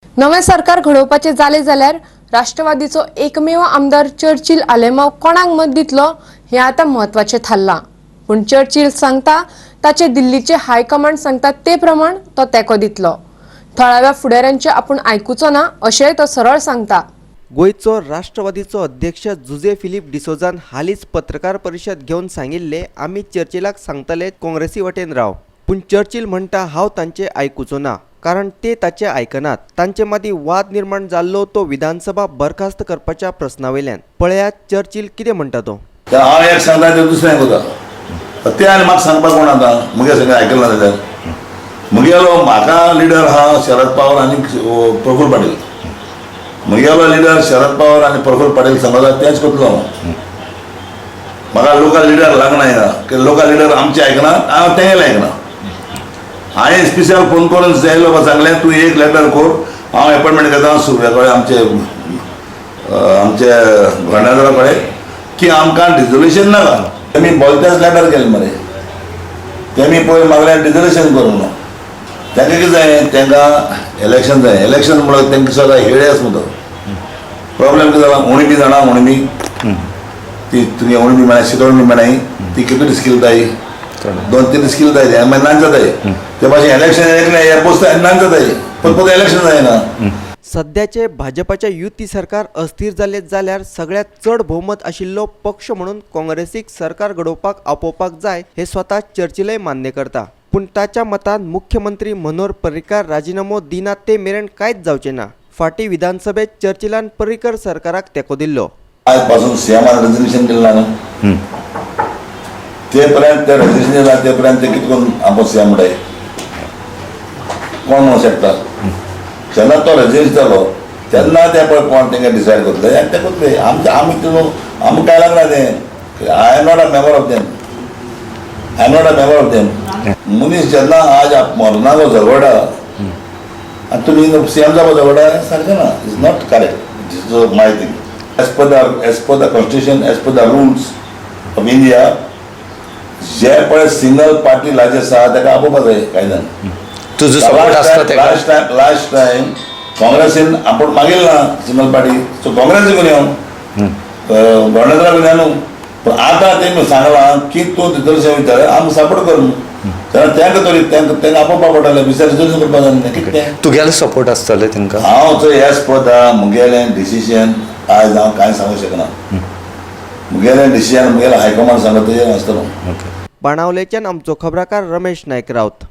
नवें सरकार घडोवपाचें जालें जाल्यार राष्ट्रवादीचो एकमेव आमदार चर्चिल आलेमाव कोणाक मत दितलो हें आतां म्हत्वाचें थारलां. पूण चर्चिल सांगता ताचे दिल्लीचे हायकमांड सांगता ते प्रमाण तो तेंको दितलो. थळाव्या फुडाऱ्यांचें आपूण आयकुचो ना अशेंय तो सरळ सांगता. गोंयचो राष्ट्रवादीचो अध्यक्ष जुजे फिलीप डिसोजान हालींच पत्रकार परिशद घेवन सांगिल्लें, आमी चर्चिलाक सांगतले काँग्रेसी वटेन राव. पूण चर्चिल म्हणटा हांव तांचें आयकुचो ना, कारण ते ताचें आयकनात. तांचे मदीं वाद निर्माण जाल्लो तो विधानसभा बरखास्त करपाच्या प्रस्ना वयल्यान. पळयात चर्चिल कितें म्हणटा तो. तर हांव एक सांगता ते दुसरें आयकता. ते आनी म्हाका सांगपाक कोण आतां मुगे सगळें आयकलें ना जाल्यार मुगेलो म्हाका लिडर आहा शरद पवार आनी प्रफुल्ल पाटील. मुगेलो लिडर शरद पवार आनी प्रफुल्ल पाटील सांगता तेंच करतलो हांव. म्हाका लोकल लिडर लागना हिंगा. लोकल लिडर आमचें आयकना, हांव तेंगेलें आयकना. हांवें स्पेशल फोन करून जाय लोकांक सांगलें, तूं एक लेटर कर, हांव एपॉयंटमेंट घेता सुर्या कडेन, आमचे आमचे गवर्नरा कडेन, की आमकां डिजोल्युशन नाका. तेमी बोलतेच लेटर केलें मरे. तेमी पयर मागलें डिजोल्युशन कर म्हणून. तांकां कितें जाय? तांकां इलेक्शन जाय. इलेक्शन म्हणल्यार तांकां सगळें हेळे आसा म्हणटा. प्रॉब्लेम कितें जाला, उणीबी जाणा, उणीबी ती तुगे उणबी म्हळ्यार शितोळणी म्हळ्यार ती कितली स्कील जाय, दोन तीन स्कील जाय, मागीर नाच जाताय. ते भाशेन इलेक्शन एकलें पोसता आनी नाच जाताय, पण परत इलेक्शन जायना. सध्याचे भाजपाच्या युती सरकार अस्थिर जालें जाल्यार सगळ्यांत चड भोवमत आशिल्लो पक्ष म्हणून काँग्रेसीक सरकार घडोवपाक आपोवपाक जाय हे स्वता चर्चिलय मान्य करता. पूण ताच्या मतान मुख्यमंत्री मनोहर पर्रीकार राजिनामो दिना ते मेरेन कांयच जावचें ना. फाटीं विधानसभेत चर्चिलान पर्रीकर सरकाराक तेंको दिल्लो. आज पासून सीएमान रेजिग्नेशन दिलें ना न्हू, ते पर्यंत, ते रेजिग्नेशन दिला ते पर्यंत ते कितें करून आमकां सीएम म्हणटाय? कोण म्हणूंक शकता? जेन्ना तो रेजिग्नेशन जालो तेन्ना ते पळय कोण तेंकां डिसायड करतले आनी ते करतले. आमचे आमी तितून आमकां काय लागना तें. I am not a member of them, I am not a member of them. मनीस जेन्ना आज मरणाचो झगडा आनी तुमी सीएम जावपा झगडा, सारकें ना. It's not correct. This is my thing. As per the constitution, as per the rules of India, जे पळय सिंगल पार्टी लाज आसा ताका आपोवपा जाय कायद्यान. तुजो सपोर्ट आसता तेका? लास्ट टायम काँग्रेसीन आपूण मागील ना सिंगल पार्टी, सो काँग्रेसी घेवन येवन गव्हर्नरा घेवन न्हू. पूण आतां तेमी सांगलां की तूं रिजर्वेशन वयता, आमकां सपोर्ट कर म्हणून. तेन्ना तांकां तरी तांकां आपोवपा पडटलें. बिसार रिजर्वेशन करपा जाय, कितें तें? तुगेलो सपोर्ट आसतले तेंकां? हांव चोय, एज पर the मुगेलें डिसिजन आयज हांव कांय सांगूंक शकना. मुगेलें डिसिजन मुगेलें हायकमांड सांगता तेजेर आसतलो. ओके. बाणावलेच्यान आमचो खबराकार रमेश नायक रावत.